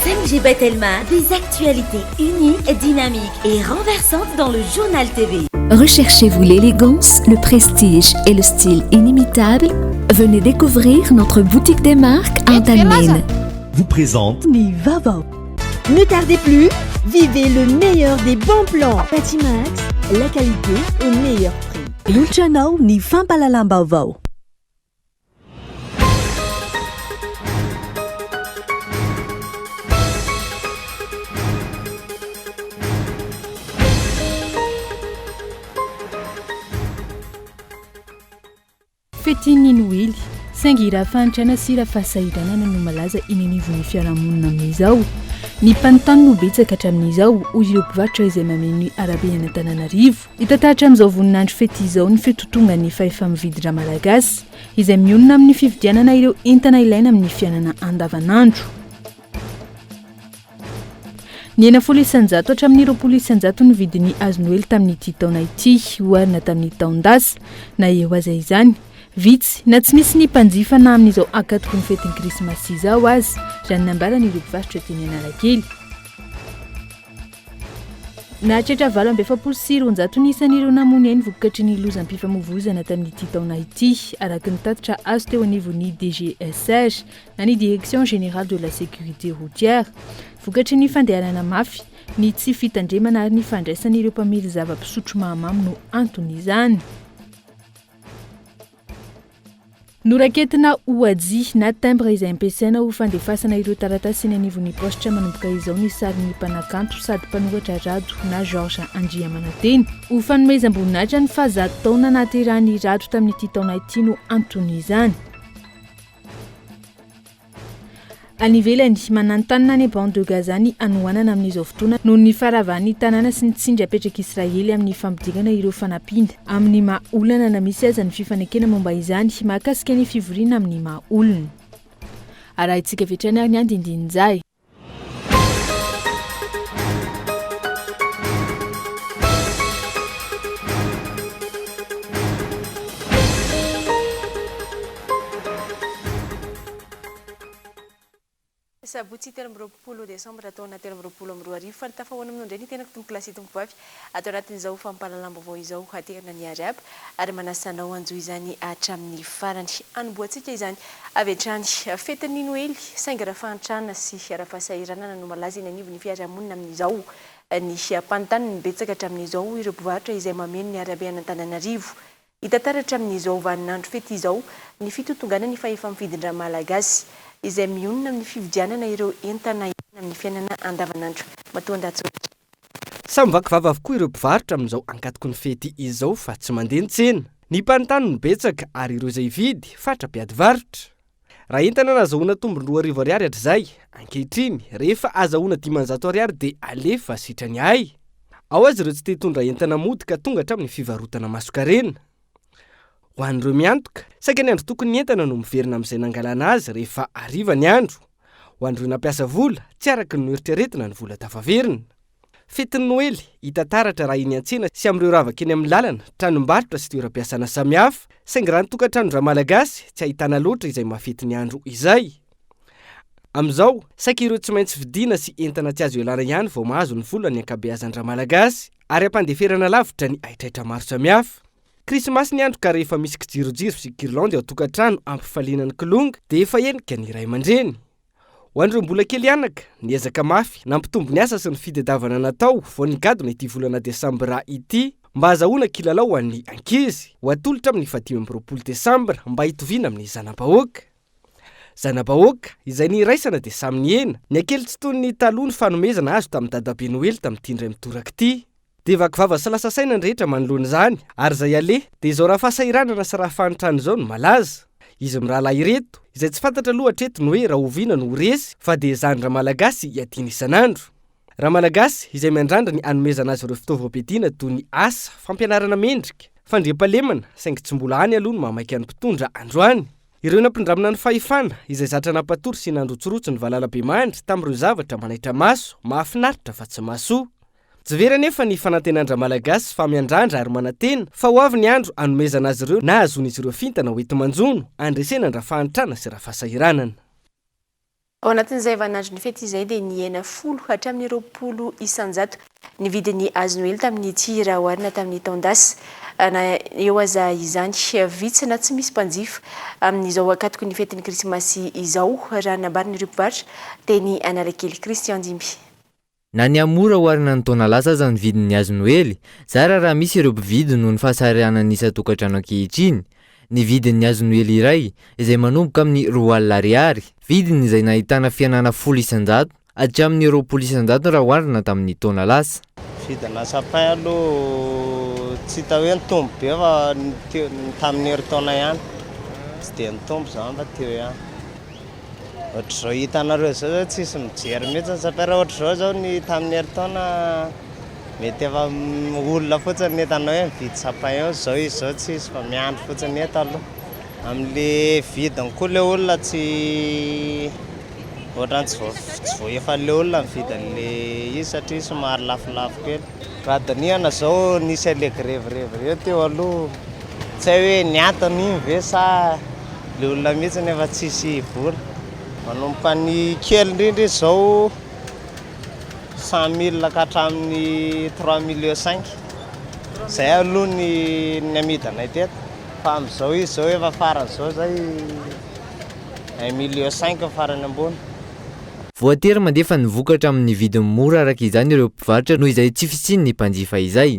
5G by Telma, des actualités uniques, dynamiques et renversantes dans le Journal TV. Recherchez-vous l'élégance, le prestige et le style inimitable? Venez découvrir notre boutique des marques Antanimena. Vous présente Ny vaovao. Ne tardez plus, vivez le meilleur des bons plans. Batimax, la qualité au meilleur prix. Lolotra anao ny fampahalalam-baovao. Fetin'ny Noely, saingy raha fahantrana sy raha fahasahiranana no malaza eny anivon'ny fiarahamonina amin'izao. Ny mpanontany no betsaka hatramin'izao, hoy ireo mpivarotra izay mameno ny arabe an'Antananarivo. Hita taratra amin'izao voninandro fety izao ny fitotongan'ny fahefa-mividin-dRamalagasy, izay mionona amin'ny fividianana ireo entana ilaina amin'ny fiainana andavanandro. Nihena 10% hatramin'ny 20% ny vidin'ny hazo noely tamin'ity taona ity, oharina tamin'ny taon-dasa. Na eo aza izany, vitsy na tsy misy ny mpanjifa na amin'izao ankatoky ny fetin'ny krismasy izao aza, raha ny nambaran'ireo mpivarotra teny Analakely. Nahatratra 248 ny isan'ireo namoy ainy vokatry ny lozam-pifamoivoizana tamin'ity taona ity, araka ny tatitra azo teo anivon'ny DGSR na ny Direction Générale de la Sécurité Routière. Vokatry ny fandehanana mafy, ny tsy fitandremana ary ny fandraisan'ireo mpamily zava-pisotro mahamamo no anton'izany. Noraketina ho hajia na timbre izay ampiasaina ho fandefasana ireo taratasy eny anivon'ny paositra manomboka izao ny sarin'ny mpanakanto sady mpanoratra Rado na Georges Andriamanantena. Ho fanomezam-boninahitra ny fahazato taona nahaterahan'i Rado tamin'ity taona ity no anton'izany. Any ivelany, mananontanona any Bande de Gaza ny hanoanana amin'izao fotoana noho ny faharavan'ny tanàna sy ny tsindry apetrak'i Israely amin'ny fampidirana ireo fanampiana amin'ny maha olana na misy aza ny fifanekena momba izany mahakasika ny fivoriana amin'ny maha olona. Arahintsika avy hatrany ary ny andindininjay. Sabotsy 23 desambra taona 2023 Faly tafahoana aminao indray ny tenako tompokolahy sy tompokovavy ato anatin'izao fampahalalam-baovao izao aterina ny Ariab ary manasa anao hanjohy izany hatramin'ny farany. Hanombohantsika izany avy hatrany. Fetin'ny Noely, saingy raha fahantrana sy raha fahasahiranana no malaza eny anivon'ny fiarahamonina amin'izao. Ny mpanontany no betsaka hatramin'izao, ireo mpivarotra izay mameno ny arabe an'Antananarivo. Hita taratra amin'izao vaninandro fety izao ny fitotonganan'ny fahefa-mifidin-dRamalagasy, izay mionona amin'ny fividianana ireo entana ilaina amin'ny fiainana andavanandro. Matoandahatsoratra. Samy vaky vava avokoa ireo mpivarotra amin'izao ankatoky ny fety izao fa tsy mandeha ny tsena. Ny mpanontany no betsaka ary ireo izay hividy fatra mpiady varotra. Raha entana nazahoana tombony 2000 ariary hatrizay, ankehitriny, rehefa azahoana 500 ariary dia alefa sitrany ahay. Ao aza ireo tsy te hitondra entana mody ka tonga hatramin'ny fivarotana masonkarena. Ho an'ireo miantoka, saika ny andro tokony ny entana no miverina amin'izay nangalana azy rehefa hariva ny andro. Ho an'ireo nampiasa vola, tsy araka ny noeritreretina ny vola tafaverina. Fetin'ny Noely, hita taratra raha eny an-tsena sy amin'ireo ravaka eny amin'ny lalana, tranombarotra sy toeram-piasana samihafa, saingy raha ny tokantranon-dRamalagasy, tsy ahitana loatra izay mahafety ny andro izay. Amin'izao, saika ireo tsy maintsy vidiana sy entana tsy azo ialana ihany vao mahazo ny vola ny ankabeazan-dRamalagasy, ary ampandeferana lavitra ny haitraitra maro samihafa. Krismasy ny andro ka rehefa misy kijirojiro sy guirlande ao an-tokantrano hampifaliana ny kilonga dia efa henika ny ray aman-dreny. Ho an'ireo mbola kely anaka, niezaka mafy nampitombo ny asa sy ny fitadiavana natao vao nigadona ity volana desambra ity mba hazahoana kilalao ho an'ny ankizy, ho atolotra amin'ny faha-25 desambra mba hitoviana amin'ny zana-bahoaka. Zana-bahoaka, izay niraisana dia samy nihena, nihakely tsy toy ny taloha ny fanomezana azo tamin'i Dadabe Noely tamin'ity indray mitoraka ity. Dia vaky vava sy lasa saina ny rehetra manoloana izany, ary izay aleha, dia izao raha fahasahiranana sy raha fahantrana izao no malaza. Izy mirahalahy ireto, izay tsy fantatra aloha hatreto ny hoe rahoviana no ho resy, fa dia ezahan'ny Ramalagasy hiadiana isan'andro. Ramalagasy, izay miandrandra ny hanomezana azy ireo fitaovam-piadiana toy ny asa, fampianarana mendrika, fandriampahalemana, saingy tsy mbola any aloha no mahamaika ny mpitondra androany. Ireo nampindramina ny fahefana, izay zatra nampatory sy nandrotsirotsy ny valalabemandry tamin'ireo zavatra manaitra maso, mahafinaritra fa tsy mahasoa. Tsy very anefa ny fanantenan-dRamalagasy fa miandrandra ary manantena fa ho avy ny andro hanomezana azy ireo na hahazoan'izy ireo fintana ho enti-manjono, handresena an-dRafahantrana sy Rafahasahiranana. Ao anatin'izay vaninandron'ny fety izay dia nihena 10 hatramin'ny 20% ny vidin'ny hazo noely tamin'ity raha oharina tamin'ny taon-dasa. Na eo aza izany, vitsy na tsy misy mpanjifa amin'izao ankatoky ny fetin'ny krismasy izao, raha ny nambaran'ireo mpivarotra teny Analakely. Christian Dimby. Na nihamora oharina ny taona lasa aza ny vidin'ny hazo noely, zara raha misy ireo mpividy noho ny fahasarihanan'ny isan-tokantrano ankehitriny. Ny vidin'ny hazo noely iray, izay manomboka amin'ny 20 ariary, vidiny izay nahitana fihenana 10% hatramin'ny 20% raha oharina tamin'ny taona lasa. Vidina sapin aloha tsy hita hoe nitombo be fa ny tamin'ny herintaona ihany, tsy dia nitombo izany fa teo ihany. Ohatr'izao hitanareo izao zao tsisy mijery mihitsy ny sapin, raha ohatr'izao zao ny tamin'ny herintaona mety efa olona fotsiny ny hitanao hoe mividy sapin eo, izao izy izao tsisy fa miandry fotsiny eto aloha. Amin'le vidiny koa le olona tsy ohatran'ny tsy voa tsy voaefan'le olona ny vidin'le izy satria somary lafolafo kely. Raha dinihana izao nisy an'le grevirevy ireo teo aloha, tsy hay hoe ny antony iny ve sa le olona mihitsy nefa tsisy vola. Manomboka ny kely indrindra izy izao 100 mille ka hatramin'ny 3 millions 5. Izay aloha ny ny amidinay teto fa amin'izao izy izao efa farany izao izay 1 million 5 ny farany ambony. Voatery mandefa ny vokatra amin'ny vidiny mora araka izany ireo mpivarotra noho izay tsy fisian'ny mpanjifa izay.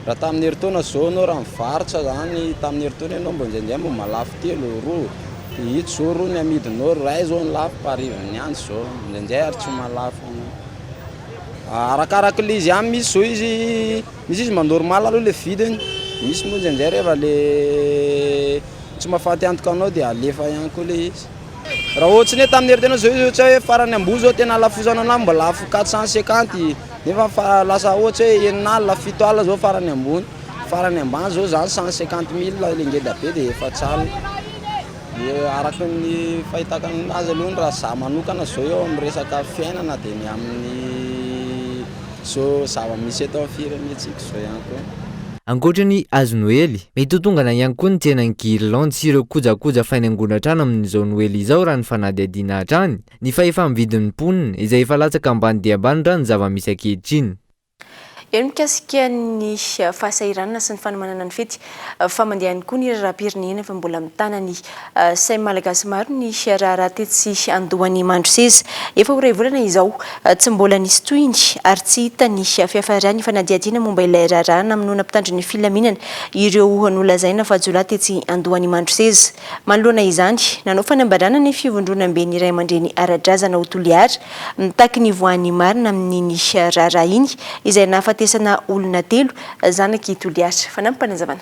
Raha tamin'ny herintaona izao ianao raha mivarotra izany, tamin'ny herintaona ianao mba indraindray mba mahalafo telo, roa, dia ito izao roa ny amidinao, iray izao ny lafo fa harivany ihany izao, indraindray ary tsy mahalafo. Arakarak'ilay izy ihany, misy izao izy, misy izy mba normal aloha ilay vidiny, misy moa indraindray rehefa le tsy mahafaty antoka anao dia alefa ihany koa ilay izy. Raha ohatry ny hoe tamin'ny herintaona izao izy ohatra hoe farany ambony izao tena halafosana anahy mba lafo 450 nefa fa lasa ohatra hoe 60 000 70 000 izao farany ambony, farany ambany izao izany 150 mille ilay ngeda be dia 400. Dia araka ny fahitako anazy aloha raha za manokana izao eo amin'ny resaka fiainana dia ny amin'ny izao zava-misy eto amin'ny firenentsika izao ihany koa. Ankoatra ny hazo noely, mitotongana ihany koa ny tsenan'ny guirlande sy ireo kojakoja fainaingoana hatrany amin'izao noely izao raha ny fanadihadiana hatrany. Ny fahefa-mividin'ny mponina, izay efa latsaka ambany dia ambany raha ny zava-misy ankehitriny. Eo ny mikasika ny fahasahiranana sy ny fanomanana ny fety fa mandeha ihany koa ny raharaham-pirenena fa mbola mitana ny sain'ny Malagasy maro ny raharaha tetsy andohan'i Mandroseza. Efa ho iray volana izao tsy mbola nisy tohiny ary tsy hita ny fiafaran'ny fanadihadiana momba ilay raharaha namonoana mpitandro ny filaminana ireo nolazaina fa jiolahy tetsy andohan'i Mandroseza. Manoloana izany, nanao fanambarana ny fivondronamben'ny ray aman-dreny ara-drazana ao Toliara Mitaky ny hivoahan'ny marina amin'iny raharaha iny, izay nahafatesana olona telo, zanak'i Toliara. Fanampim-panazavana.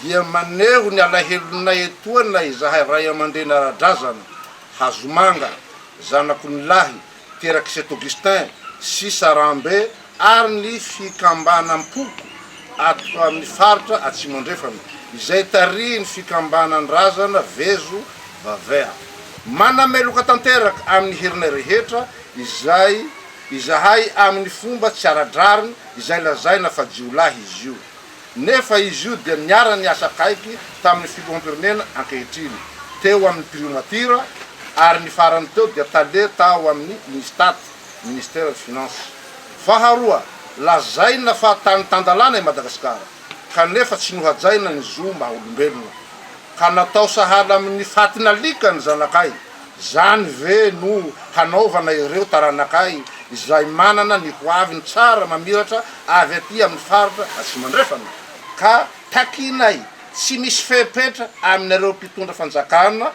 Dia maneho ny alahelonay etoana izahay ray aman-dreny ara-drazana, Hazomanga, Zanakonilahy, terak'i Saint Augustin sy Sarambe ary ny fikambanam-poko ato amin'ny faritra Atsimo Andrefana, izay tarihin'ny fikambanan-drazana Vezo Vavea. Manameloka tanteraka amin'ny herinay rehetra izay izahay amin'ny fomba tsy ara-drariny izay lazaina fa jiolahy izy io. Nefa izy io dia niara-niasa akaiky tamin'ny filoham-pirenena ankehitriny, teo amin'ny Priomatiora, ary ny farany teo dia tale tao amin'ny Ministat, Ministère des Finances. Faharoa, lazaina fa tany tan-dalàna i Madagasikara, kanefa tsy nohajaina ny zo maha olombelona. Ka natao sahala amin'ny fatin'alika ny zanakay, zany ve no hanaovana ireo taranakay izay manana ny hoaviny tsara mamiratra avy aty amin'ny faritra Atsimo Andrefana? Ka takinay tsy misy fepetra aminareo mpitondra fanjakana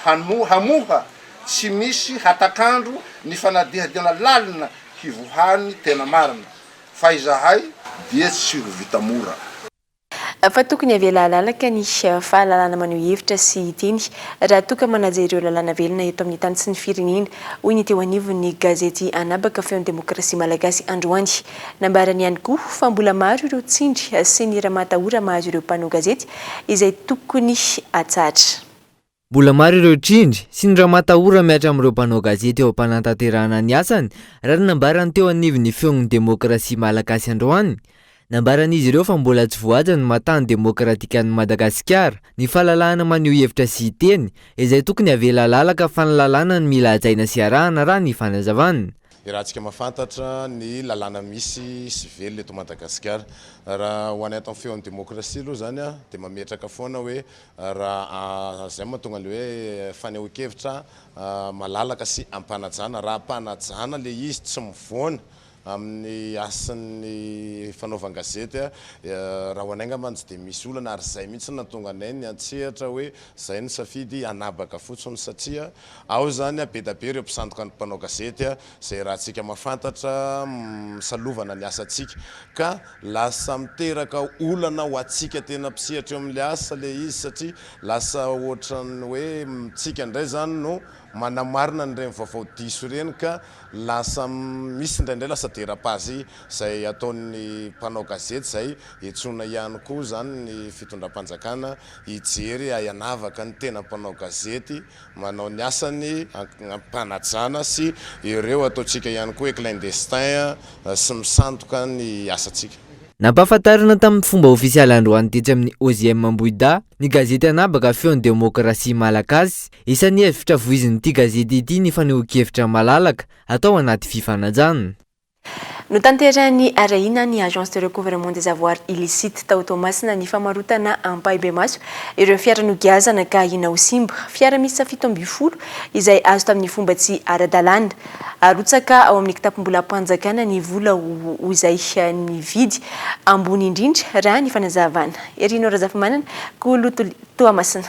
hano hamoha tsy misy hatak'andro ny fanadihadiana lalina hivoahan'ny tena marina fa izahay dia tsy ho vita mora. Fa tokony avela halalaka ny fahalalana maneho hevitra sy hiteny raha toa ka manaja ireo lalàna velona eto amin'ny tany sy ny firenena, hoy ny teo anivon'ny gazety Anabaka Feon'ny Demokrasia Malagasy androany. Nambarany ihany koa fa mbola maro ireo tsindry sy ny ramatahora mahazo ireo mpanao gazety izay tokony hatsahatra. Mbola maro ireo trindry sy ny ramatahora mihatra amin'ireo mpanao gazety eo am-panatanterahana ny asany, raha ny nambaran'ny teo anivon'ny Feon'ny Demokrasia Malagasy androany. Nambaran'izy ireo fa mbola tsy voahaja ny maha-tany demokratikan'i Madagasikara, ny fahalalahana maneho hevitra sy hiteny, izay tokony havela halalaka fa ny lalàna no mila hajaina sy arahana raha ny fanazavana. Iarahantsika mahafantatra ny lalàna misy sy velona eto Madagasikara. Raha ho anay ato amin'ny Feon'ny Demokrasia aloha izany dia mametraka foana hoe raha izay no mahatonga an'ilay hoe fanehoan-kevitra malalaka sy am-panajana. Raha am-panajana ilay izy tsy mivoana amin'ny hasin'ny fanaovan-gazety, raha ho anay angamba tsy dia misy olana ary izay mihitsy no nahatonga anay niantsehatra hoe izay no safidy hanabaka fotsiny satria ao izany be dia be ireo mpisandoka ny mpanao gazety izay rahantsika mahafantatra misalovana ny asantsika ka lasa miteraka olana ho antsika tena mpisehatra eo amin'ilay asa ilay izy satria lasa ohatran'ny hoe tsika indray izany no manamarina an'ireny vaovao diso ireny ka lasa misy indraindray lasa dérapage izay ataon'ny mpanao gazety izay etsoina ihany koa izany ny fitondram-panjakana hijery hay hanavaka ny tena mpanao gazety manao ny asany am-panajana sy ireo ataontsika ihany koa hoe clandestin sy misandoka ny asantsika. Nampahafantarina tamin'ny fomba ofisialy androany tetsy amin'ny OJM Ambohidahy ny gazety anabaka Feon'ny Demokrasia Malagasy. Isan'ny hevitra voizin'ity gazety ity ny fanehoan-kevitra malalaka atao anaty fifanajana. Notanterahin'ny Arahina ny Agence de recouvrement des avoirs illicites tao Toamasina ny famarotana ampahibemaso ireo fiara nogiazana ka ahiana ho simba. Fiara miisa 17 izay azo tamin'ny fomba tsy ara-dalàna. Arotsaka ao amin'ny kitapom-bolam-panjakana ny vola ho izay nividy ambony indrindra raha ny fanazavana. Herino Razafimanana, Kolo Toamasina.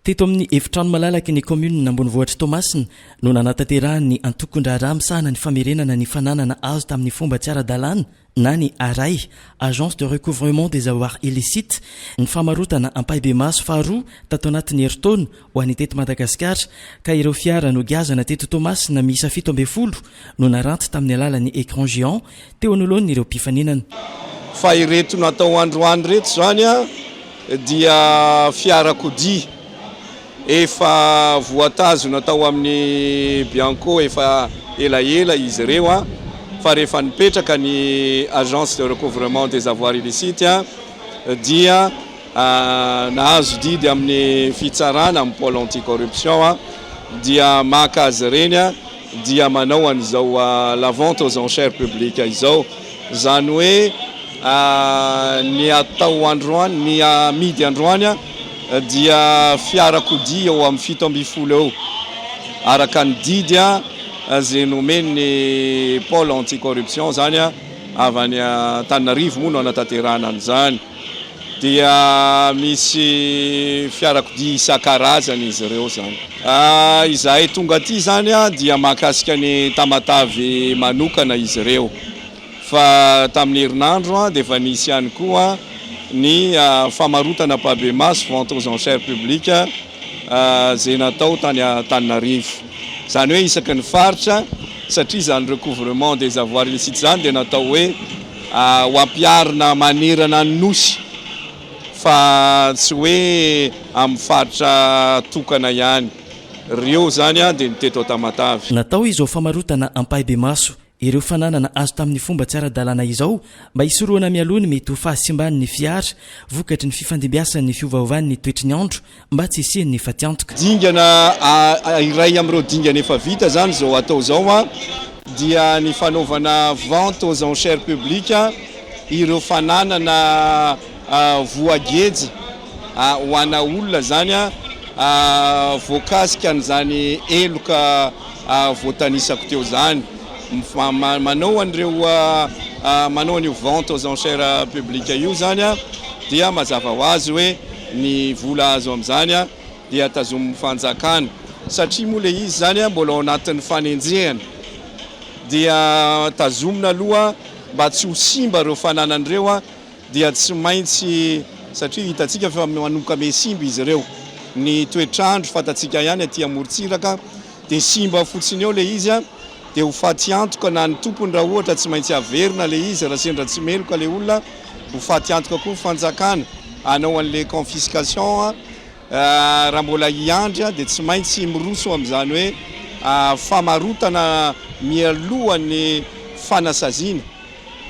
Teto amin'ny efitrano malalaky ny kaominina ambonivohitr'i Toamasina no nanatanterahan'ny antokon-draharaha misahana ny famerenana ny fananana azo tamin'ny fomba tsy ara-dalàna na ny ARAI, Agence de recouvrement des avoirs illicites, ny famarotana ampahibemaso faharoa tato anatin'ny herintaona ho an'ny teto Madagasikara ka ireo fiara nogiazana teto Toamasina miisa 17 no naranty tamin'ny alalan'ny écran géant teo anoloan'ireo mpifaninana. Fa ireto natao androany ireto izany dia fiarakodia efa voatazona tao amin'ny Bianco efa elaela izy ireo fa rehefa nipetraka ny Agence de recouvrement des avoirs illicites dia nahazo didy amin'ny fitsarana amin'ny pôle anti-corruption dia maka azy ireny dia manao an'izao la vente aux enchères publiques izao. Izany hoe ny atao androany, ny amidy androany dia fiarakodia eo amin'ny 17 eo araka ny didy izay nomen'ny pôle anti-corruption izany avy any Antananarivo moa no hanatanterahana an'izany. Dia misy fiarakodia isan-karazany izy ireo izany. Izahay tonga aty izany dia mahakasika ny Tamatave manokana izy ireo. Fa tamin'ny herinandro dia efa nisy ihany koa ny famarotana ampahibemaso, vente aux enchères publiques, izay natao tany Antananarivo. Izany hoe isaky ny faritra, satria izany recouvrement des avoirs illicites izany dia natao hoe ho ampiharina manerana ny Nosy fa tsy hoe amin'ny faritra tokana ihany. Ireo izany dia ny teto Tamatave. Natao izao famarotana ampahibemaso ireo fananana azo tamin'ny fomba tsy ara-dalàna izao mba hisorohana mialoha ny mety ho fahasimban'ny fiara vokatry ny fifandimbiasan'ny fiovaovan'ny toetry ny andro mba tsy hisian'ny fatiantoka. Dingana iray amin'ireo dingana efa vita izany izao atao izao dia ny fanaovana vente aux enchères publiques ireo fananana voageja ho ana olona izany voakasika an'izany heloka voatanisako teo izany. Manao an'ireo manao an'io vente aux enchères publiques io izany dia mazava ho azy hoe Ny vola azo amin'izany dia tazomin'ny fanjakana. Satria moa ilay izy izany mbola ao anatin'ny fanenjehana dia tazomina aloha mba tsy ho simba ireo fananana ireo dia tsy maintsy satria hitantsika fa manomboka miha simba izy ireo. Ny toetr'andro fantatsika ihany aty amorontsiraka dia simba fotsiny eo ilay izy dia ho faty antoka na ny tompony raha ohatra tsy maintsy averina ilay izy raha sendra tsy meloka ilay olona, ho faty antoka koa ny fanjakana hanao an'ilay confiscation raha mbola hiandry dia tsy maintsy miroso amin'izany hoe famarotana mialohan'ny fanasaziana.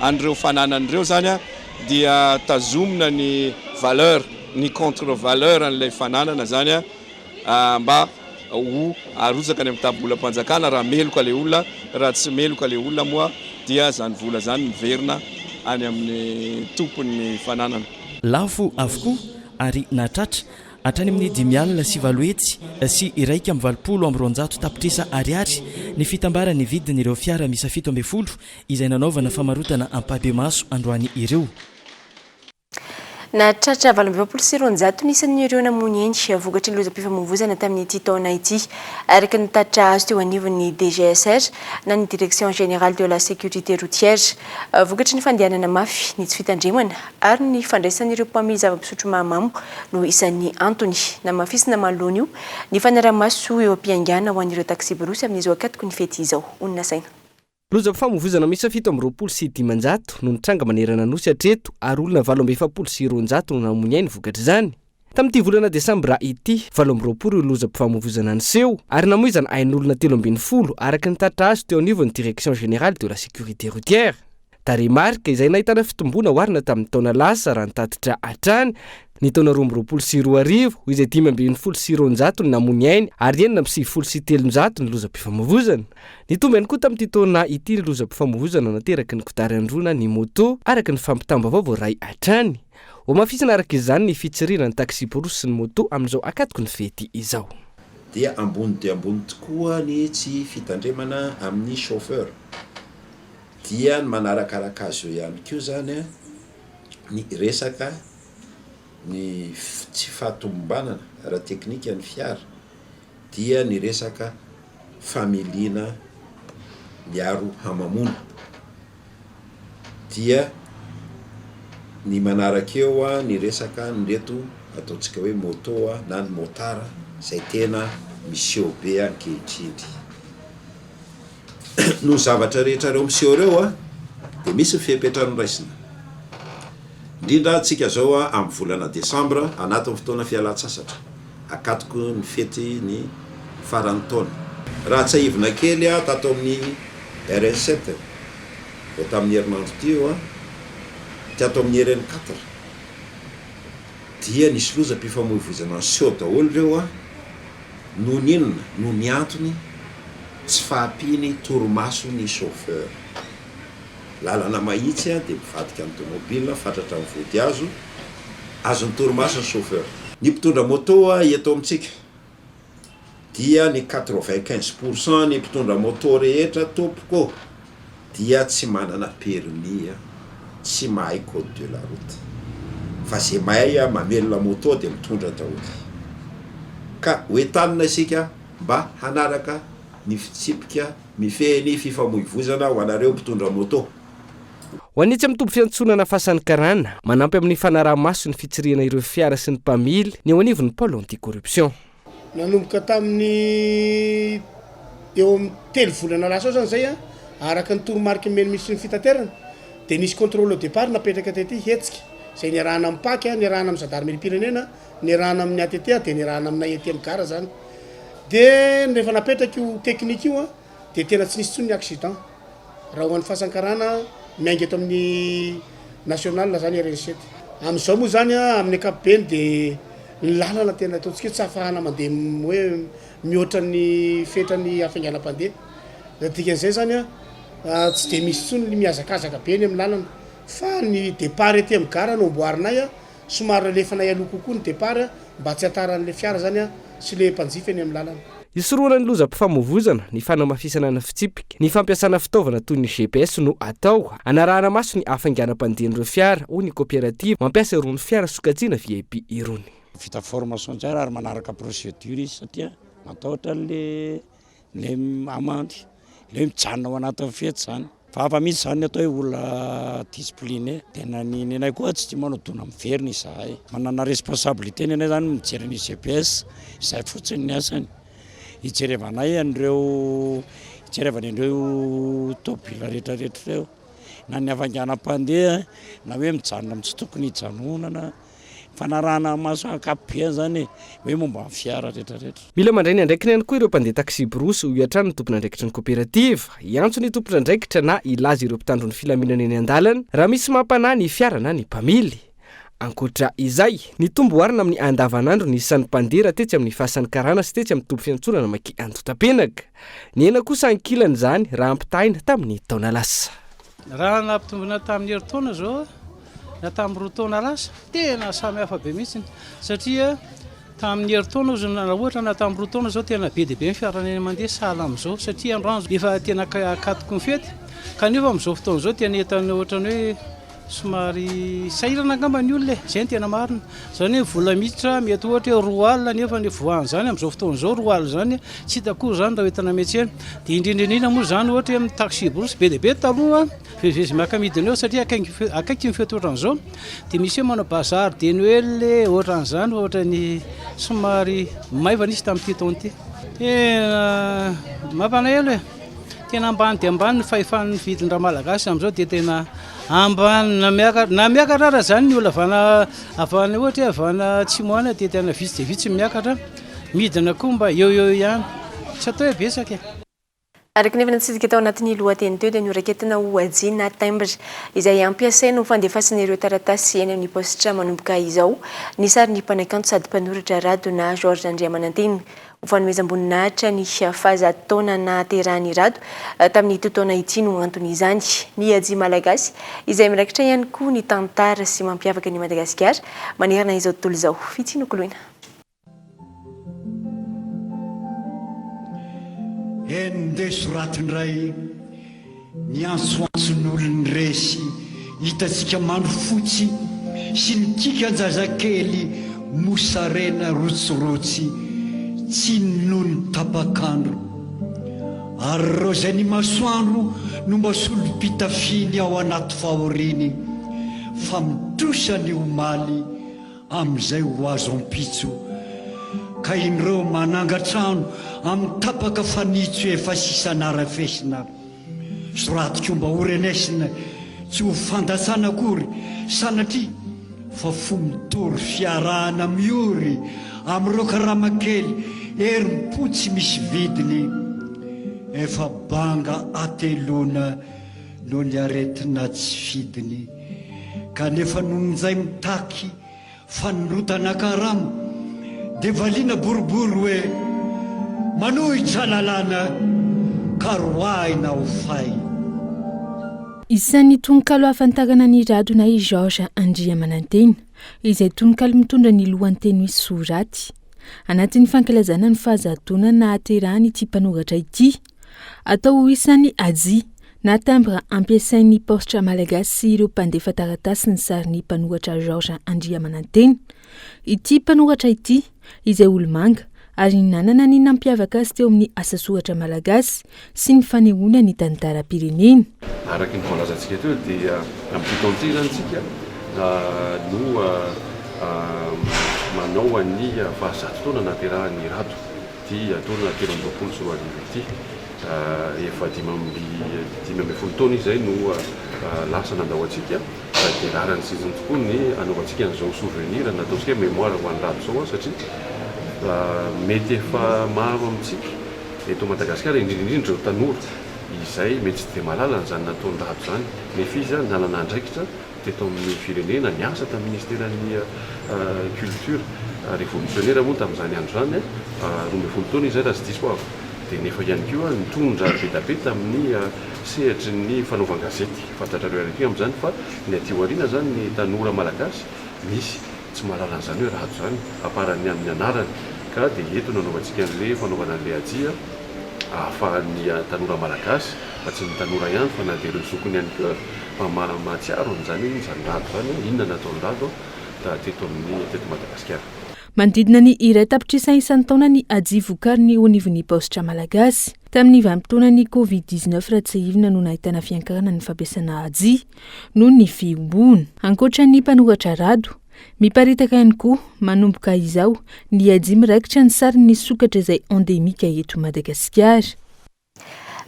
an'ireo fananana ireo izany dia tazomina ny valeur, ny contre valeur an'ilay fananana izany mba ho arotsaka any amin'ny tabolam-panjakana raha meloka ilay olona, raha tsy meloka ilay olona moa dia izany vola izany miverina any amin'ny tompon'ny fananana. Lafo avokoa ary nahatratra hatrany amin'ny 285 81 tapitrisa ariary ny fitambaran'ny vidin'ireo fiara miisa 17 izay nanaovana famarotana ampahibemaso androany ireo. Nahatratra 248 ny isan'ireo namoy ainy vokatry ny lozam-pifamoivoizana tamin'ity taona ity, araka ny tatitra azo teo anivon'ny DGSR na ny Direction Générale de la Sécurité Routière. Vokatry ny fandehanana mafy, ny tsy fitandremana ary ny fandraisan'ireo mpamily zava-pisotro mahamamo no isan'ny antony. Namafisina manoloana io ny fanaraha-maso eo am-piaingàna ho an'ireo taksiborosy amin'izao ankatoky ny fety izao. Honina saina. Lozam-pifamoivoizana miisa 527 no nitranga manerana ny Nosy hatreto ary olona 248 no namoy ny ainy vokatr'izany. Tamin'ity volana desambra ity, 28 ireo lozam-pifamoivoizana niseho ary namoizana ain'olona 13 araka ny tatitra azo teo anivon'ny Direction Générale de la Sécurité Routière. Tarehimarika izay nahitana fitomboana oharina tamin'ny taona lasa raha ny tatitra hatrany, ny taona 2022 izay 215 no namoy ny ainy ary 396 ny lozam-pifamoivoizana. Nitombo ihany koa tamin'ity taona ity ny lozam-pifamoivoizana nateraky ny kodiaran-droa na ny moto, araka ny fampitam-baovao voaray hatrany. Hohamafisina araka izany ny fitsirihana ny taksiborosy sy ny moto amin'izao ankatoky ny fety izao. Dia ambony dia ambony tokoa ny tsy fitandremana amin'ny chauffeur. Dia ny manarakaraka azy eo ihany koa izany ny resaka ny tsy fahatomombanana ara-teknika ny fiara dia ny resaka familiana miaro hamamoana dia ny manaraka eo ny resaka an'ireto ataontsika hoe moto na ny motard izay tena miseho be ankehitriny. Noho zavatra rehetra ireo miseho ireo a, dia misy ny fepetra noraisina. Indrindra antsika izao a, amin'ny volana desambra, anatin'ny fotoana fialan-tsasatra, akatoko ny fety ny faran'ny taona. Raha tsiahivina kely a, tato amin'ny RN sept, vao tamin'ny herinandro teo a, tato amin'ny RN quatre, dia nisy lozam-pifamoivoizana niseho daholo ireo a, Noho ny inona? Noho ny antony tsy fahampiany torimaso ny chauffeur. Lalana mahitsy dia mivadika ny tomobile, fatratra ny vodihazo, azon'ny torimaso ny chauffeur. Ny mpitondra moto eto amintsika dia ny 95 pour cent ny mpitondra moto rehetra tompoko dia tsy manana permis tsy mahay code de la route fa ze mahay mamelona moto dia mitondra daholo ka ho entanina isika mba hanaraka ny fitsipika mifehy ny fifamoivoizana ho anareo mpitondra moto. Ho an'ny etsy amin'ny toby fiantsonana Fasan'ny Karana, manampy amin'ny fanaraha-maso ny fitsirihana ireo fiara sy ny mpamily ny eo anivon'ny Pôle anti-corruption. Nanomboka tamin'ny eo amin'ny telo volana lasa eo izany izay, araka ny toromariky nomen'ny minisitry ny fitaterana, dia nisy contrôle au départ napetraka tety, hetsika izay niarahana amin'ny Pac, niarahana amin'ny zandarimeriam-pirenena, niarahana amin'ny ATT dia niarahana aminay ety amin'ny gara izany. Dia rehefa napetraka io technique io dia tena tsy nisy intsony ny accident. Raha ho an'ny fahasankarana miainga eto amin'ny national zany RN sept. Amin'izao moa zany amin'ny ankapobeny dia ny lalana tena ataontsika hoe tsy ahafahana mandeha hoe mihoatra ny fetran'ny hafainganam-pandeha. Ny dikan'izay zany tsy dia misy intsony ny mihazakazaka be eny amin'ny lalana fa ny départ ety amin'ny gara no amboarinay. Somary alefanay aloha kokoa ny départ mba tsy hataran'ilay fiara zany sy le mpanjifa eny amin'ny lalana. Hisorohana ny lozam-pifamoivoizana, ny fanamafisana ny fitsipika, ny fampiasana fitaovana toy ny GPS no atao, hanarahana maso ny hafainganam-pandehan'ireo fiara, hoy ny kaoperativa mampiasa irony fiara sokajiana VIP irony. Vita formation tsara ary manaraka procédure izy satria matahotra an'le le amende, le mijanona ao anatin'ny fety zany. Fa hafa mihitsy izany ny atao hoe olona discipliné. Tena ny nenay koa tsy tia manao dona miverina izahay. Manana responsabilité ny anay izany mijery ny GPS, izay fotsiny ny asany. Hijerevanay an'ireo hijerevany an'ireo tôbila rehetra rehetra ireo. Na ny hafainganam-pandeha na hoe mijanona amin'ny tsy tokony hijanonana. Fanarahana maso ankapobeny zany e, hoe momba ny fiara rehetra rehetra. Mila mandray ny andraikiny ihany koa ireo mpandeha taksiborosy, hoy hatrany ny tompon'andraikitry ny koperativa. Hiantso ny tompon'andraikitra na hilaza ireo mpitandro ny filaminana eny an-dalana raha misy mampanahy ny fiara na ny mpamily. Ankoatra izay, nitombo oharina amin'ny andavanandro ny isan'ny mpandeha raha tetsy amin'ny fasan'ny karana sy tetsy amin'ny toby fiantsonana Maki Andotapenaka. Nihena kosa ankilany izany raha ampitahaina tamin'ny taona lasa. Raha nampitombina tamin'ny herintaona izao na tamin'ny 2 taona lasa, tena samy hafa be mihitsy satria tamin'ny herintaona ozy na ohatra na tamin'ny 2 taona izao tena be dia be ny fiara mandeha sahala amin'izao satria androany efa tena akatoko ny fety kanefa amin'izao fotoana izao tena entana ohatran'ny hoe somary sahirana angamba ny olona e, izay no tena marina. Izany hoe vola miditra mety ohatra hoe 20 alina nefa ny voahan'izany amin'izao fotoana izao 20 alina izany tsy hita akory izany raha entina miantsena. Dia indrindra indrindra moa izany ohatra hoe amin'ny taxi brousse be dia be taloha mivezivezy maka midina eo satria akaiky akaiky ny fety ohatran'izao dia misy hoe manao bazar de Noël e ohatran'izany ohatran'ny somary maivana izy tamin'ity taona ity. Tena mampalahelo e! Tena ambany dia ambany ny fahefan'ny vidin-dRamalagasy amin'izao dia tena ambany na miakatra na miakatra ara izany ny olona avy any avy any ohatra hoe avy any atsimo any dia tena vitsy dia vitsy ny miakatra, midina koa mba eo eo ihany, tsy atao hoe betsaka e. Araka ny efa natsidika tao anatin'ny lohateny teo dia noraiketina ho hajia na timbre izay ampiasaina ho fandefasana ireo taratasy eny amin'ny paositra manomboka izao ny sarin'ny mpanakanto sady mpanoratra Rado na Georges Andriamanantena. Ho fanomezam-boninahitra ny fahazato taona nahaterahan'i Rado tamin'ity taona ity no anton'izany. Ny hajia malagasy izay mirakitra ihany koa ny tantara sy mampiavaka an'i Madagasikara manerana izao tontolo izao. Fitia nokoloina. Eny ndeha soraty indray Ny antsoantson'olon'ny resy hitantsika mandro fotsy sy ny kikan-jazakely mosarena rotsirotsy tsy nony tapak'andro ary ireo izay ny masoandro no mba solom-pitafiany ao anaty fahoriany fa mitrosa ny omaly amin'izay ho azo ampitso ka indreo manangan-trano amin'ny tapaka fanitso efa sisa narafesina soratiko mba ho renesina tsy ho fandatsana akory sanatria fa fo mitory fiarahana miory amin'ireo karama kely herim-po tsy misy vidiny efa banga ateloana noho ny aretina tsy fidiny kanefa nony njay mitaky fanondrotana karama dia valiana boribory hoe manohitra lalàna ka roahina ho fay. Isan'ny tononkalo ahafantarana an'i Rado na i Georges Andriamanantena, izay tononkalo mitondra ny lohanteny hoe Soraty. Anatin'ny fankalazana ny fahazatoana nahaterahany ity mpanoratra ity. Atao ho isan'ny hajia na timbre ampiasain'ny paositra malagasy sy ireo mpandefa taratasy ny sarin'ny mpanoratra Georges Andriamanantena. Ity mpanoratra ity, izay olomanga ary nanana ny nampiavaka azy teo amin'ny asa soratra malagasy sy ny fanehoana ny tantaram-pirenena. Araka ny voalazantsika teo dia amin'ity taona ity izany isika no manao ny fahazato taona nahaterahan'i Rado. Ity taona 2023 ity, efa 15 taona izy izay no lasa nandao antsika, dia rariny sy hitsiny tokoa ny hanaovantsika an'izao souvenir na ataontsika hoe mémoire ho an'i Rado izao satria mety efa maro amintsika eto Madagasikara, indrindra indrindra ireo tanora izay mety tsy dia mahalala an'izany nataon'i Rado izany nefa izy nanana andraikitra teto amin'ny firenena, niasa tamin'ny ministeran'ny culture, revolutionnaire moa tamin'izany andro izany, 12 taona izy izay raha tsy diso aho, dia nefa ihany koa nitondra be dia be tamin'ny sehatry ny fanaovan-gazety. Fantatrareo ihany koa amin'izany fa ny aty aoriana izany ny tanora malagasy misy tsy mahalala an'izany hoe rado izany, à part ny amin'ny anarany, ka dia eto no anaovantsika an'ilay fanaovana an'ilay hajia ahafahan'ny tanora malagasy, fa tsy ny tanora ihany fa na dia ireo zokiny ihany koa ary fa mahatsiaro an'izany hoe inona izany rado izany, inona nataon'i Rado teto amin'ny teto Madagasikara. Manodidina ny 1 tapitrisa isan-taona ny hajia vokarin'ny eo anivon'ny paositra malagasy. Tamin'ny vanim-potoanan'ny Covid 19 raha tsiahivina no nahitana fiankarana ny fampiasana hajia noho ny fihibohana. Ankoatra ny mpanoratra Rado, miparitaka ihany koa manomboka izao ny hajia miraikitra ny sarin'ny sokatra izay endemika eto Madagasikara.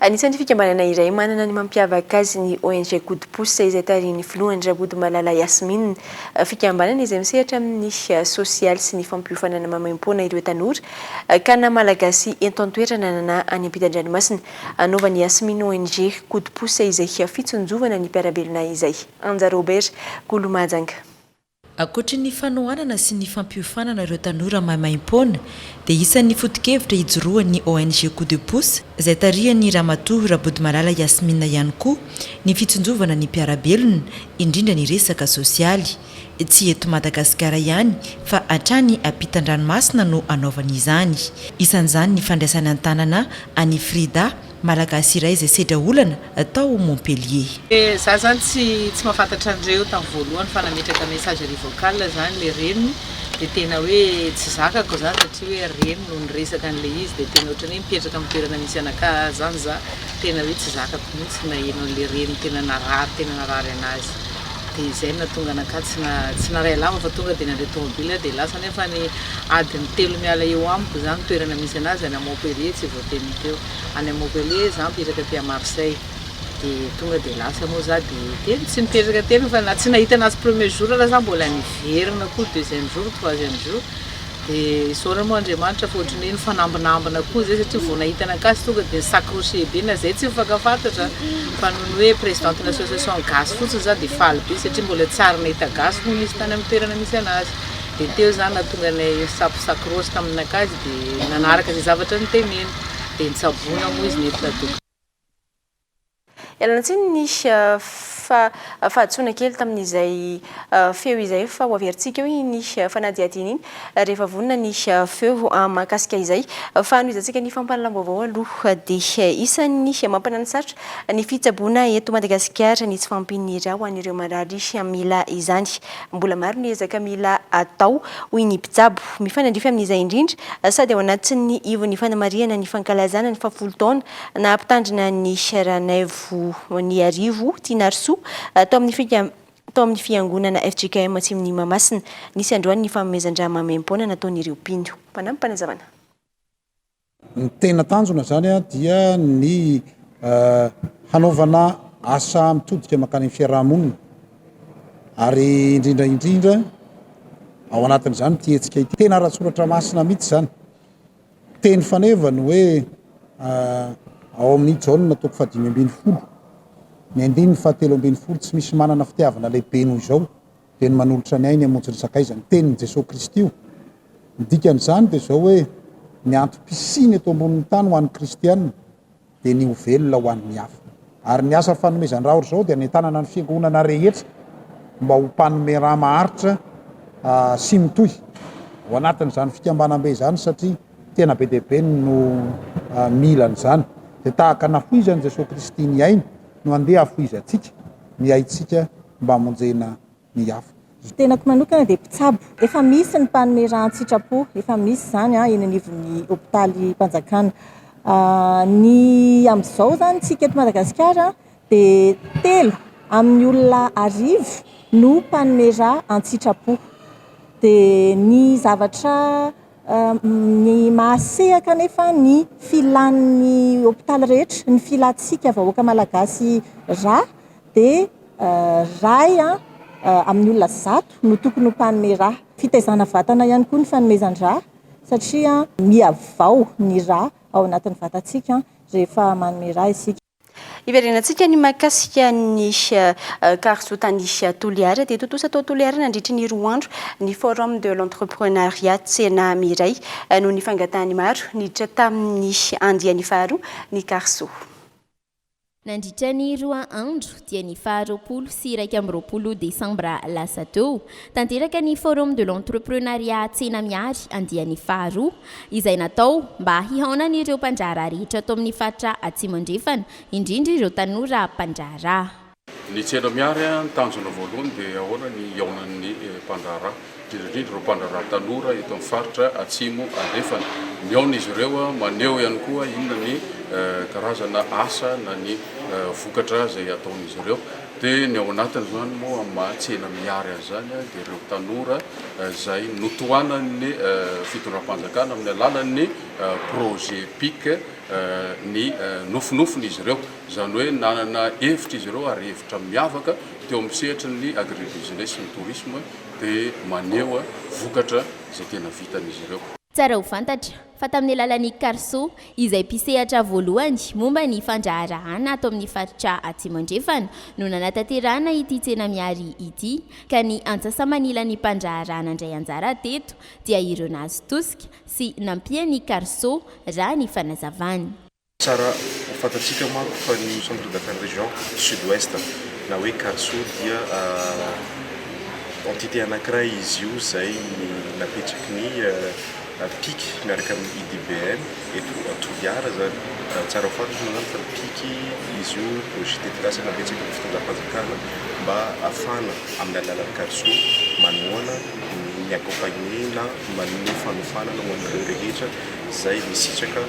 Anisan'ny fikambanana iray manana ny mampiavaka azy ny ONG Coup de Pouce izay tarihin'ny filohany Rabodomalala Yasmine. Fikambanana izay misehatra amin'ny sosialy sy ny fampiofanana maimaimpoana ireo tanora ka na Malagasy eto an-toerana na any ampitan-dranomasina. Anaovan'i Yasmine ONG Coup de Pouce izay fitsinjovana ny mpiara-belona izay. Anja Robert, Golo Mahajanga. Ankoatry ny fanohanana sy ny fampiofanana ireo tanora maimaimpoana dia isan'ny foto-kevitra ijoroan'ny ONG Coup de Pouce izay tarihan'ny Ramatoa Rabodomalala Yasmine ihany koa ny fitsinjovana ny mpiara-belona, indrindra ny resaka sosialy. Tsy eto Madagasikara ihany fa hatrany ampitan-dranomasina no anaovany izany. Isan'izany ny fandraisany an-tanana an'i Frida, Malagasy iray izay sedra olana tao Montpellier. Za zany tsy tsy mahafantatra an'ireo tamin'ny voalohany fa nametraka messagerie vocale zany le reniny de tena hoe tsy zakako zany satria hoe reny no niresaka an'le izy de tena ohatran'ny hoe mipetraka amin'ny toerana misy anakahy zany za tena hoe tsy zakako mihitsy naheno an'le reniny tena narary tena narary anazy de izay no nahatonga anakahy tsy na tsy naray lava fa tonga de nandray tomobile de lasa nefa ny adiny telo miala eo amiko zany toerana misy anazy any Montpellier tsy voateniny teo. Any Montpellier za mipetraka aty à Marseille de tonga de lasa moa za de teny tsy nipetraka teny fa na tsy nahita anazy premier jour ara za mbola niverina koa deuxième jour troisième jour de isaorana moa Andriamanitra fa ohatran'ny hoe nifanambinambina koa zay satria vao nahita anakazy tonga de ni-s'accrocher be na zay tsy mifankafantatra fa noho ny hoe présidente ny association gasy fotsiny za de faly be satria mbola tsy ary nahita gasy hono izy tany amin'ny toerana misy anazy de teo zany nahatonga anay ni-s'accroche taminakazy de nanaraka izay zavatra noteneniny. Dia nitsaboina moa izy nentina dokotera. Ialana tsiny ny fahadisoana kely tamin'izay feo izay fa ho averintsika eo iny fanadihadiana iny rehefa vonona ny feo mahakasika izay. Fa hanohizantsika ny fampahalalam-baovao aloha dia isan'ny mampananosarotra ny fitsaboana eto Madagasikara ny tsy fahampian'ny ra ho an'ireo marary mila izany. Mbola maro ny ezaka mila atao, hoy ny mpitsabo. Mifanandrify amin'izay indrindra, sady ao anatin'ny ivon'ny fanamarihana ny fankalazana ny fahafolo taona naha mpitandrina ny Ranaivoniarivo Tianarisoa tao amin'ny tao amin'ny fiangonana fjkm Atsimon'i Mahamasina. Nisy androany ny fanomezan-drà maimaimpoana nataon'ireo mpino. Mpanampy-panazavana. Ny tena tanjona izany dia ny hanaovana asa mitodika mankany amin'ny fiaraha-monina ary indrindra indrindra ao anatin'izany ity hetsika ity. Tena ara-tsoratra masina mihitsy izany. Teny faneva ny hoe ao amin'ny Jaona toko faha-15, ny andininy faha-13, tsy misy manana fitiavana lehibe noho izao dia ny manolotra ny ainy hamonjy ny sakaizany. Tenin'i Jesoa Kristy io. Ny dikan'izany dia izao hoe, ny antom-pisiana eto ambonin'ny tany ho an'ny kristiana dia ny ho velona ho an'ny hafa. Ary ny asa fanomezan-dra ohatr'izao dia anentanana ny fiangonana rehetra mba ho mpanome ra maharitra sy mitohy ao anatin'izany fikambanam-be izany satria tena be dia be no mila an'izany. Dia tahaka nafoizan'i Jesoa Kristy ny ainy no andeha hafoizantsika ny aintsika mba hamonjena ny hafa. Ny tenako manokana dia mpitsabo. Efa misy ny mpanome rà an-tsitrapo, efa misy izany eny anivon'ny hopitalim-panjakana. Ny amin'izao izany isika eto Madagasikara dia telo amin'ny olona arivo no mpanome rà an-tsitrapo. Dia ny zavatra ny mahasehaka anefa ny filan'ny hopitaly rehetra, ny filantsika vahoaka malagasy rà dia ray amin'ny olona zato no tokony ho mpanome rà. Fitaizana vatana ihany koa ny fanomezan-drà satria mihavao ny rà ao anatin'ny vatantsika rehefa manome rà isika. Hiverenantsika ny mahakasika ny Carso tany Toliara dia tontosa tao Toliara nandritry ny roa andro ny Forum de l'entrepreneuriat tsena miray noho ny fangatahan'ny maro niditra tamin'ny andiany faharoa ny Carso. Nandritra ny roa andro, dia ny faha 20 sy 21 desambra lasa teo, tanteraka ny Forum de l'entrepreneuriat Tsena Miary andiany faharoa, izay natao mba hihaonan'ireo mpandraharaha rehetra ato amin'ny faritra Atsimo Andrefana, indrindra ireo tanora mpandraharaha. Ny Tsena Miary, ny tanjona voalohany dia ahoana ny hihaonan'ny mpandraharaha, indrindra indrindra ireo mpandraharaha tanora eto amin'ny faritra Atsimo Andrefana. Mihaona izy ireo, maneho ihany koa inona ny karazana asa na ny vokatra izay ataon'izy ireo. Dia ny ao anatin'izany moa amin'ny maha Tsena Miary azy izany dia ireo tanora izay notohanan'ny fitondram-panjakana amin'ny alalan'ny projet pic. ny nofinofiny izy ireo. Izany hoe nanana hevitra izy ireo ary hevitra miavaka teo amin'ny sehatry ny agribusiness sy ny tourisme dia maneho vokatra izay tena vitan'izy ireo. Tsara ho fantatra fa tamin'ny alalan'i Carso, izay mpisehatra voalohany momba ny fandraharahana ato amin'ny faritra Atsimo Andrefana no nanatanterahana ity tsena mihary ity ka ny antsasa-manilan'ny mpandraharaha nandray anjara teto dia ireo nahazo tosika sy nampian'i Carso raha ny fanazavany. Tsara ho fantatsika manko fa ny Centre d'Affaires Région Sud Ouest na hoe CARSO dia entité anankiray izy io izay napetraky ny pic miaraka amin'ny IDBN eto Toliara izany. Tsara ho fantatra moa izany fa ny pic izy io projet tetikasa napetraky ny fitondram-panjakana mba ahafahana amin'ny alalan'ny CARSO manohana ny accompagner na manome fanofanana ho an'ireo rehetra izay misitraka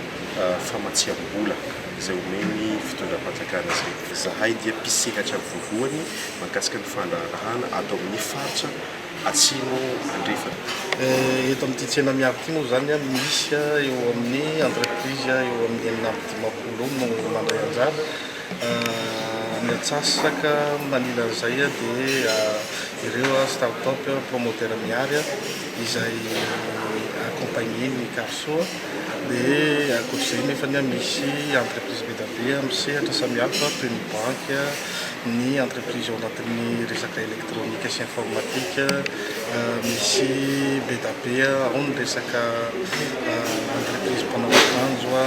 famatsiam-bola izay omen'ny fitondram-panjakana izay. Izahay dia mpisehatra voalohany mahakasika ny fandraharahana ato amin'ny faritra Atsimo Andrefana. Eto amin'ity tsena miabo ity moa izany misy eo amin'ny entreprise eo amin'ny 56 eo no mandray anjara. Ny antsasaka manilan'izay dia ireo start-up promoteur mihary izay accompagner-n'ny Carso. Dia ankoatr'izay nefany misy entreprise be dia be amin'ny sehatra samihafa toy ny banky, ny entreprise ao anatin'ny resaka elektronika sy informatika, misy be dia be ao ny resaka entreprise mpanao akanjo,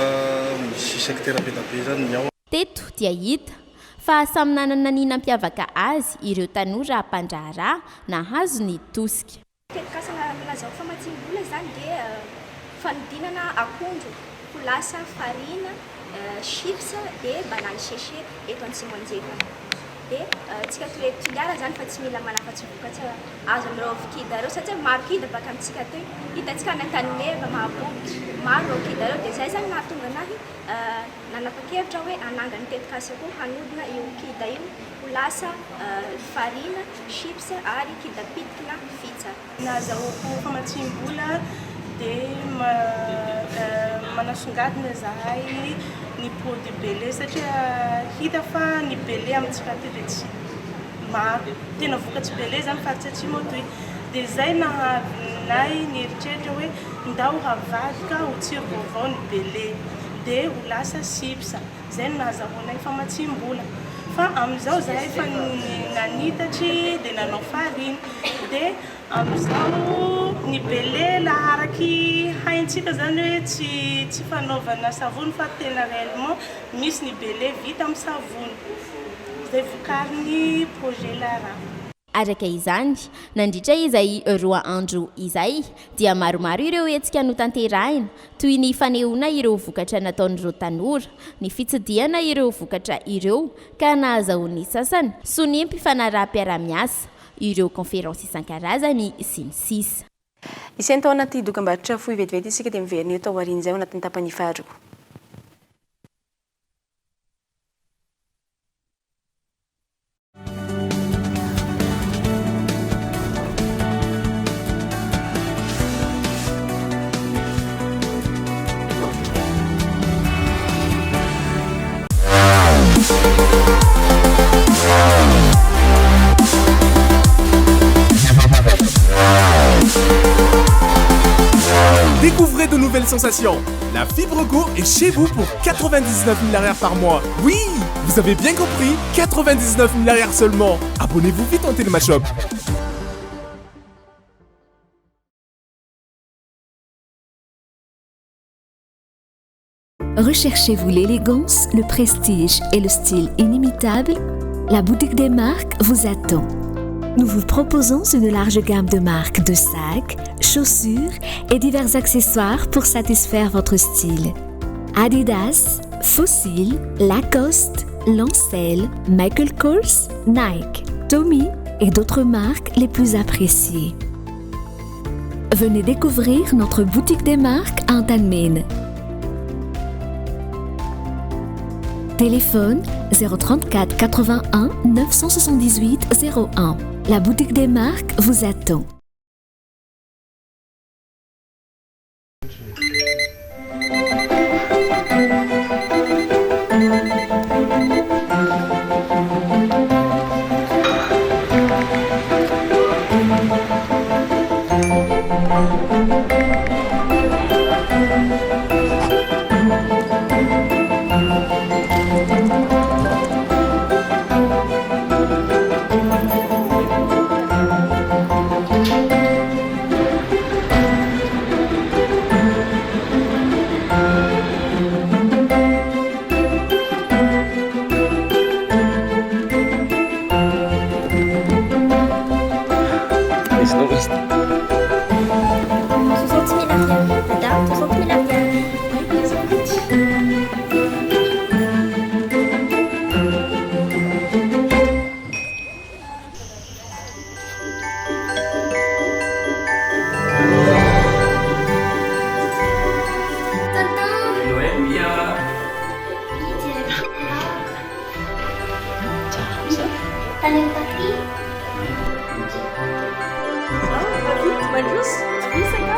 misy secteur be dia be izany ny ao. Teto dia hita fa samy nanana ny nampiavaka azy ireo tanora mpandraharaha nahazo ny tosika. Tetikasa nazahoako famatsiam-bola izany dia fanodinana akondro ho lasa farine, chips dia banane séchée eto Antsimo Anjefana. Dia tsika toy eto Toliara izany fa tsy mila manafatsy vokatra azo amin'ireo kida ireo satria maro kida baka amintsika aty. Hitantsika any Antanimeva, Mahabobotra, maro ireo kida ireo dia izay izany nahatonga anahy nanapa-kevitra hoe hanangana tetikasa koa hanodina io kida io ho lasa farine. Chips ary kida pitiky na fitsa. Nahazahoako famatsiam-bola dia manasongadina izahay ny produit bele satria hita fa ny bele amintsika aty dia tsy maro, tena vokatry bele izany faritra atsimo atoy. Dia izay nahavy anay nieritreritra hoe ndao havadika ho tsiro vaovao ny bele dia ho lasa chips. Izay no nahazahoanay famatsiam-bola. Fa amin'izao izahay efa nanitatry dia nanao farine. Dia amin'izao ny bele raha araky haintsika izany hoe tsy tsy fanaovana savony fa tena réellement misy ny bele vita amin'ny savony izay vokarin'ny projet Lara. Araka izany, nandritra izay roa andro izay dia maromaro ireo hetsika notanterahina, toy ny fanehoana ireo vokatra nataon'ireo tanora, ny fitsidihana ireo vokatra ireo ka nahazahoan'ny sasany sonia mpifanaraham-piarahamiasa, ireo conférence isan-karazany, sy ny sisa. Hisento ao anaty dokambarotra fohy vetivety isika dia miverina eto aorian'izay ao anatin'ny tapany faharoa. Découvrez de nouvelles sensations. La fibre Go est chez vous pour 99 000 arrières par mois. Oui, vous avez bien compris, 99 000 arrières seulement. Abonnez-vous vite en Télémashop. Recherchez-vous l'élégance, le prestige et le style inimitable La boutique des marques vous attend. Nous vous proposons une large gamme de marques de sacs, chaussures et divers accessoires pour satisfaire votre style. Adidas, Fossil, Lacoste, Lancel, Michael Kors, Nike, Tommy et d'autres marques les plus appréciées. Venez découvrir notre boutique des marques à Antanmene. Téléphone 034 81 978 01. La boutique des marques vous attend. Tany amin'ny tapis. Mandroso, isaka.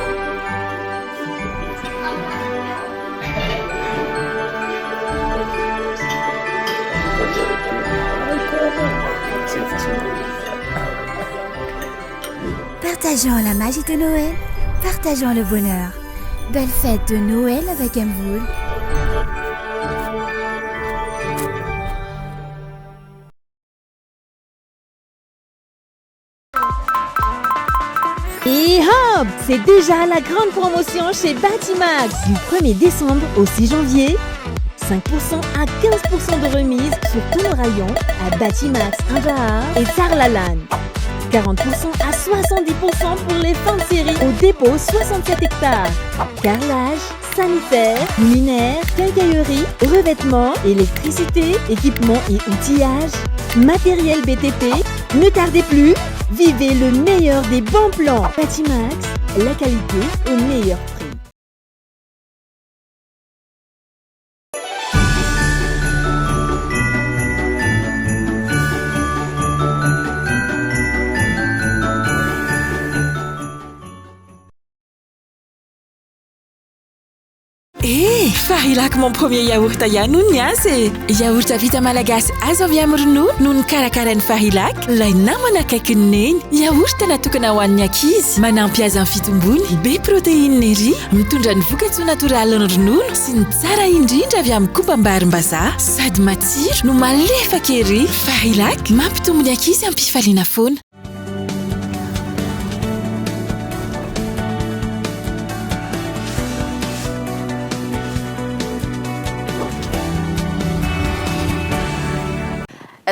Partageons la magie de Noël, partageons le bonheur. Belle fête de Noël avec Mvoul. Et hop, c'est déjà la grande promotion chez Batimax du 1er décembre au 6 janvier. 5% à 15% de remise sur tous nos rayons à Batimax Andraharo et Tsaralalàna. 40% à 70% pour les fins de série au dépôt 67 hectares. Carrelage, sanitaire, luminaire, quincaillerie, revêtement, électricité, équipement et outillage, matériel BTP. Ne tardez plus, vivez le meilleur des bons plans. Batimax, la qualité au meilleur prix. Eh, Farilac mon premier yaourt ihany hono ny azy e! Yaourt vita malagasy azo avy amin'ny ronono no nokarakarain'i Farilac, ilay namana akaikin'i Neny. Yaourt natokana ho an'ny ankizy, manampy azy amin'ny fitombony, be protéine ery, mitondra ny vokatsoa natoralin'ny ronono sy ny tsara indrindra avy amin'ny kombam-barimbazaha. Sady matsiro no malefaka ery! Farilac, mampitombo ny ankizy am-pifaliana foana.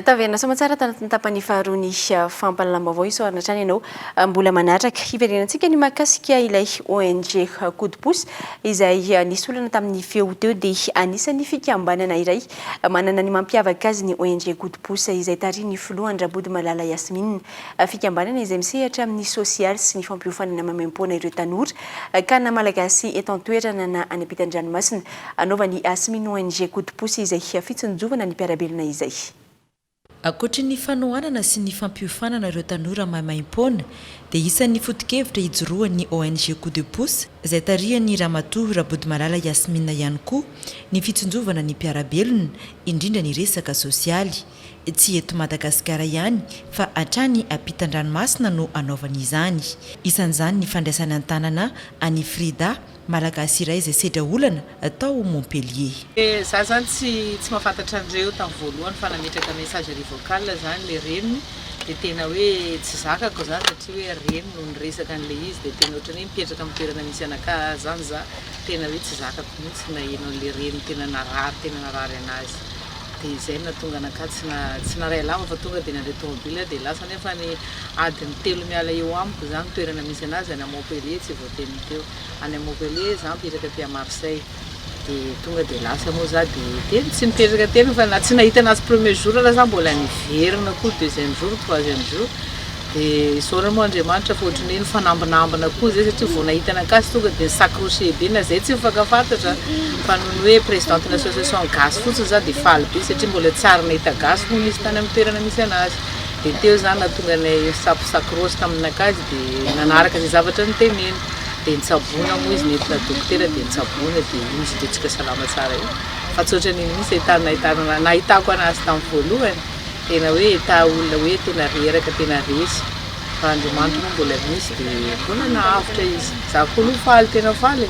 Taverina soamantsara tanatin'ny tapany faharoa ny fampahalalam-baovao isaorana hatrany ianao mbola manaraka. Hiverenantsika ny mahakasika ilay ONG Coup de pouce izay nisy olana tamin'ny feo teo dia anisan'ny fikambanana iray Manana ny mampiavaka azy ny ONG Coup de Pouce izay tarihin'ny filohany Rabodomalala Yasmine. Fikambanana izay misehatra amin'ny sosialy sy ny fampiofanana maimaimpoana ireo tanora ka na Malagasy eto an-toerana na any ampitan-dranomasina. Anaovan'i Yasmine ONG Coup de Pouce izay fitsinjovana ny mpiara-belona izay. Ankoatry ny fanohanana sy ny fampiofanana ireo tanora maimaimpoana dia isan'ny foto-kevitra ijoroan'ny ONG Coup de Pouce izay tarihan'ny Ramatoa Rabodomalala Yasmine ihany koa ny fitsinjovana ny mpiara-belona, indrindra ny resaka sosialy. Tsy eto Madagasikara ihany fa hatrany ampitan-dranomasina no anaovany izany. Isan'izany ny fandraisany an-tanana an'i Frida, Malagasy iray izay sedra olana tao Montpellier. Za zany tsy tsy mahafantatra an'ireo tamin'ny voalohany fa nametraka messagerie vocale zany le reniny de tena hoe tsy zakako zany satria hoe reny no niresaka an'le izy de tena ohatran'ny hoe mipetraka amin'ny toerana misy anakahy zany za tena hoe tsy zakako mihitsy naheno an'le reniny tena narary tena narary anazy de izay no nahatonga anakahy tsy na tsy naray lava fa tonga de nandray tomobile de lasa nefa ny adiny telo miala eo amiko zany toerana misy anazy any Montpellier tsy voateniny teo. any Montpellier za mipetraka aty à Marseille de tonga de lasa moa za de teny tsy nipetraka teny fa na tsy nahita anazy premier jour ara za mbola niverina koa deuxième jour troisième jour de isaorana moa Andriamanitra fa ohatran'ny hoe nifanambinambina koa zay satria vao nahita anakazy tonga de ni-s'accrocher be na zay tsy mifankafantatra fa noho ny hoe présidente ny association gasy fotsiny za de faly be satria mbola tsy ary nahita gasy hono izy tany amin'ny toerana misy anazy de teo zany nahatonga anay ni-s'accroche taminakazy de nanaraka izay zavatra noteneniny. Dia nitsaboina moa izy nentina dokotera dia nitsaboina dia io izy hitantsika salama tsara io. Fa tsy ohatran'iny mihitsy nahitana nahitana nahitako anazy tamin'ny voalohany, tena hoe état olona hoe tena reraka tena resy. Fa Andriamanitra moa mbola misy dia mbola nahavotra izy. Za koa aloha faly tena faly e.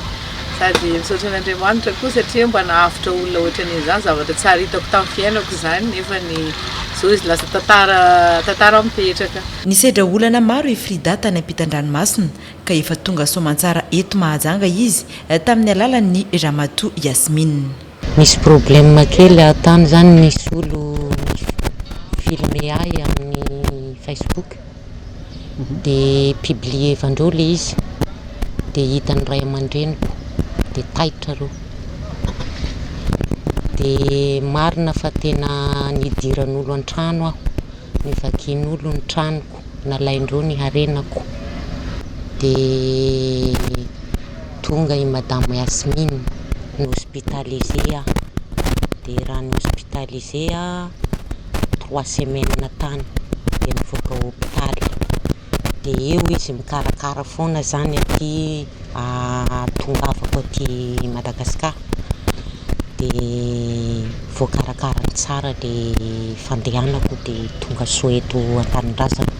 Sady misaotra an'Andriamanitra koa satria mba nahavotra olona ohatran'iny izany, zavatra tsy ary hitako tamin'ny fiainako izany nefa ny izao izy lasa tantara tantara mipetraka. Nisedra olana maro i Frida tany ampitan-dranomasina ka efa tonga soamantsara eto Mahajanga izy tamin'ny alalan'ny Ramatoa Yasmine. Nisy problème kely aho tany zany nisy olo ni-filmer ahy amin'ny facebook de publier-vandreo le izy de hitan'ny ray aman-dreniko de taitra reo de marina fa tena nidiran'olo an-trano aho Novakian'olo ny tranoko, nalaindreo ny harenako. Dia tonga i Madame Yasmine, ni-hospitaliser aho. Dia raha ni-hospitaliser aho, trois semaines tany. dia nivoaka hopitaly. Dia eo izy mikarakara foana izany aty ahatongavako aty Madagasikara. Dia voakarakarany tsara ilay fandehanako dia tonga soa eto an-tanindrazana.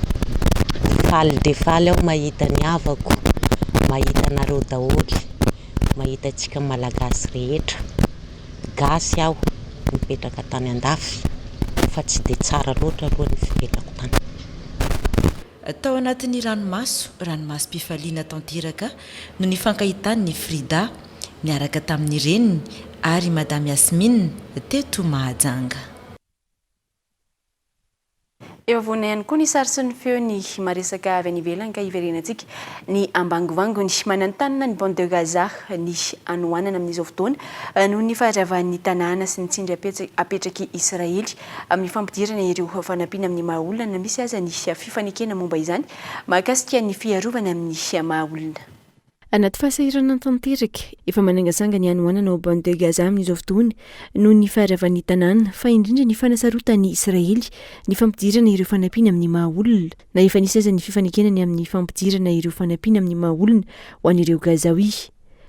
Faly dia faly aho mahita ny havako, mahita anareo daholo, mahita antsika Malagasy rehetra. Gasy aho nipetraka tany andafy fa tsy dia tsara loatra aloha ny fipetrako tany. Tao anatin'ny ranomaso, ranomasom-pifaliana tanteraka no nifankahitan'i Frida niaraka tamin'ny reniny ary Madame Yasmine teto Mahajanga. Eo afovoany ihany koa ny sary sy ny feony maresaka avy any ivelany ka hiverenantsika ny ambangovangony. Mananontanona ny Bande de Gaza ny hanoanana amin'izao fotoana noho ny faharavan'ny tanàna sy ny tsindry apetrak'i Israely amin'ny fampidirana ireo fanampiana amin'ny maha olona na misy aza ny fifanekena momba izany mahakasika ny fiarovana amin'ny maha olona. Anaty fahasahiranana tanteraka, efa manangasanga ny hanoanana ao Bande de Gaza amin'izao fotoana noho ny faharavan'ny tanàna, fa indrindra ny fanasarotan'i Israely ny fampidirana ireo fanampiana amin'ny maha olona, na efa nisy aza ny fifanekena ny amin'ny fampidirana ireo fanampiana amin'ny maha olona ho an'ireo Gazawi.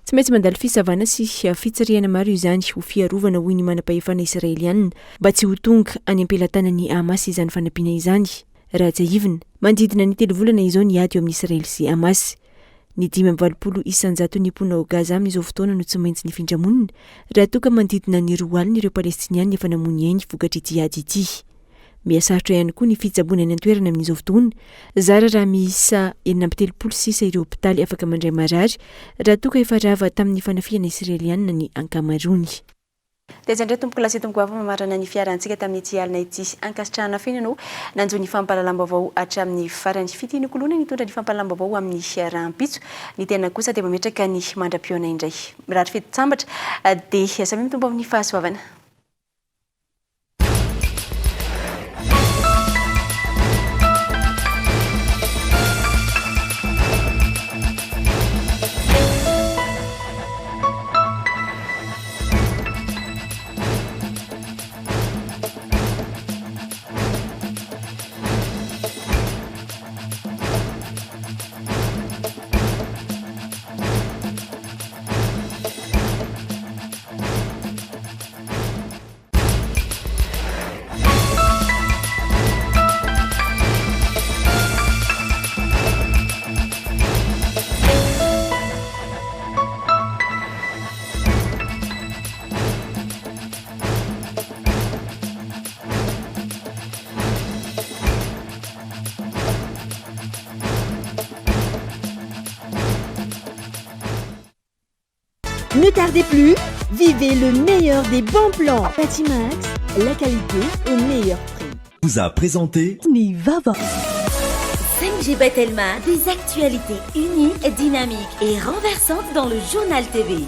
Tsy maintsy mandalo fisavana sy fitsirihana maro izany ho fiarovana hoy ny manam-pahefana Israeliana mba tsy ho tonga any am-pelatanan'ny Hamas izany fanampiana izany. Raha tsiahivina, manodidina ny telo volana izao ny ady eo amin'i Israely sy Hamas. Ny 85 isan-jaton'ny mponina ao Gaza amin'izao fotoana no tsy maintsy nifindra monina, raha toa ka manodidina ny 20 ireo Palestiniana efa namoy ny ainy vokatr'ity ady ity. Miha-sarotra ihany koa ny fitsaboana any an-toerana amin'izao fotoana, zara raha miisa 36 sisa ireo hopitaly afaka mandray marary, raha toa ka efa rava tamin'ny fanafihana Israeliana ny ankamaroany. Dia izay indray tompoko lahy sy tompoko vavy mamarana ny fiarahantsika tamin'ity alina ity. Ankasitrahana feno ianao nanjo ny fampahalalam-baovao hatramin'ny farany. Fitia Nikoloana nitondra ny fampahalalam-baovao ho amin'ny rahampitso. Ny tena kosa dia mametraka ny mandra-pihaona indray. Mirary fety sambatra dia samia mitombo amin'ny fahasoavana. Ne tardez plus, vivez le meilleur des bons plans. Batimax, la qualité au meilleur prix. Vous a présenté Ny vava. 5G by Telma, des actualités uniques, dynamiques et renversantes dans le journal TV.